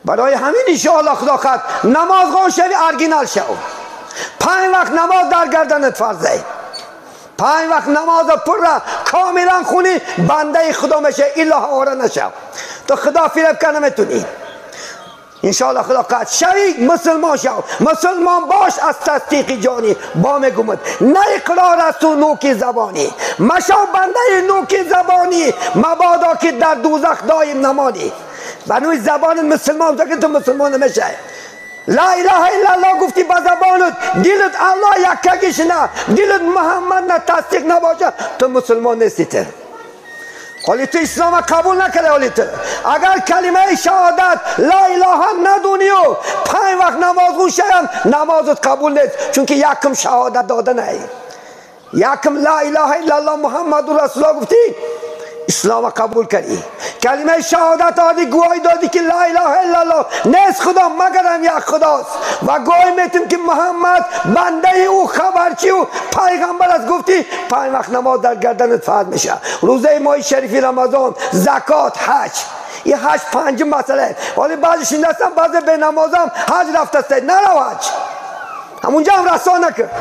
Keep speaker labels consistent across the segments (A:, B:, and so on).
A: برای همین انشاءالله خدا خد نماز خون شوی ارگینال شو. 5 وقت نماز در گردنت فرضه. 5 وقت نماز پر را کاملا خونی بنده خدا میشه، الا آره نشو. تو خدا فریب کنه نمیتونی. انشاءالله خدا قد شوی مسلمان شو، مسلمان باش از تصدیق جانی با میگومد نه اقرار از تو نوکی زبانی، مشو بنده نوکی زبانی، مبادا که در دوزخ دایم نمانی. بنوی زبان مسلمان که تو مسلمان نمیشه. لا اله الا الله گفتی با زبانت، دلت الله یکگیش نه، دلت محمد نه تصدیق نباشه، تو مسلمان نیستی. تو حالی تو اسلام قبول نکرده. حالی تو اگر کلمه شهادت لا اله ندونی و 5 وقت نماز خون نمازت قبول نیست، چون که یکم شهادت داده نه، یکم لا اله الا الله محمد رسول الله گفتی اسلام قبول کردی، کلمه شهادت دادی، گواهی دادی که لا اله الا الله نیست خدا مگرم یک خداست و گواهی میتیم که محمد بنده او خبرچی و پیغمبر است، گفتی 5 وقت نماز در گردنت فرض میشه، روزه ماه شریف رمضان، زکات، حج. این حج 5 مسئله. ولی بعضی شنیدستم بعضی به نمازم حج رفته است، نرو حج، همونجا هم رسا نکرد.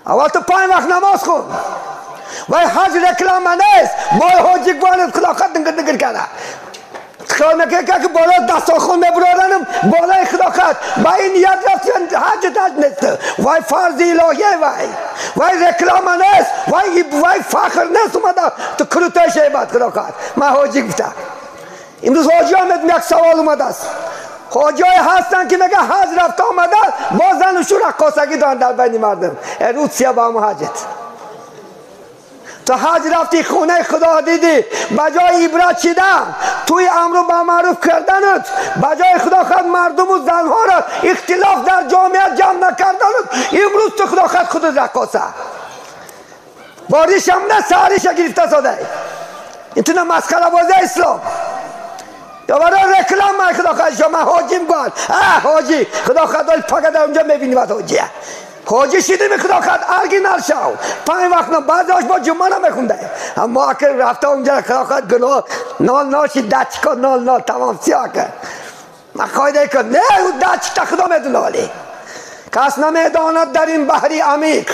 A: اول تو 5 وقت نماز خون. وای حج رکلام نیست، وای حاجی گوانت خدا خود دنگر دنگر کرده. خیال میکنه که بالا دست خون میبرارنم بالای خدا خود با این نیت رفتن حج حج نیست. وای فرض الهیه، وای وای رکلام نیست، وای وای فخر نیست اومده تو کروته شیبت خدا خود. من حاجی گفتم. امروز حاجی هم یک سوال اومده است. حاجی هستن که میگه حج رفته آمده با زن و شوهر رقاصگی دارن در بین مردم. روسیه با هم حجت. تو حج رفتی خونه خدا دیدی، بجای عبرت چیدن توی امر به معروف کردنت، بجای خدا خود مردم و زنها را اختلاف در جامعه جمع نکردنت، امروز تو خدا خود خود رقاصه باریش هم نه ساریش گرفته ساده. این تو نه مسخره بازی اسلام یا برای رکلام من خدا خود شما حاجیم گوان. حاجی خدا خود فقط در اونجا میبینی بعد حاجیه. حاجی شدیم خدا خود ارگینال شو. 5 وقت نه بعضیاش با جمعه نمیخونده، اما اگر رفته اونجا خدا خود گناه نال نال شد دچکا نال نال تمام سیاه کرد. من خواهده کن نه او دچکا خدا میدونه. حالی کس نمیداند در این بحری عمیق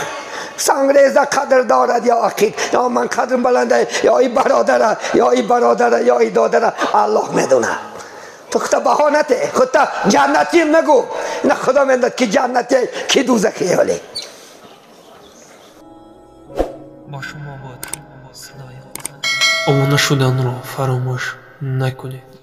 A: سنگریزه قدر دارد یا عقیق، یا من قدرم بلنده یا ای برادره یا ای برادره یا ای دادره، الله میدونه. تو خودت بهانته، خودت جنتی نگو، نه خدا میدونه که جنتی کی دوزخی. حالی
B: با شما بود صدای آماده شدن را فراموش نکنید.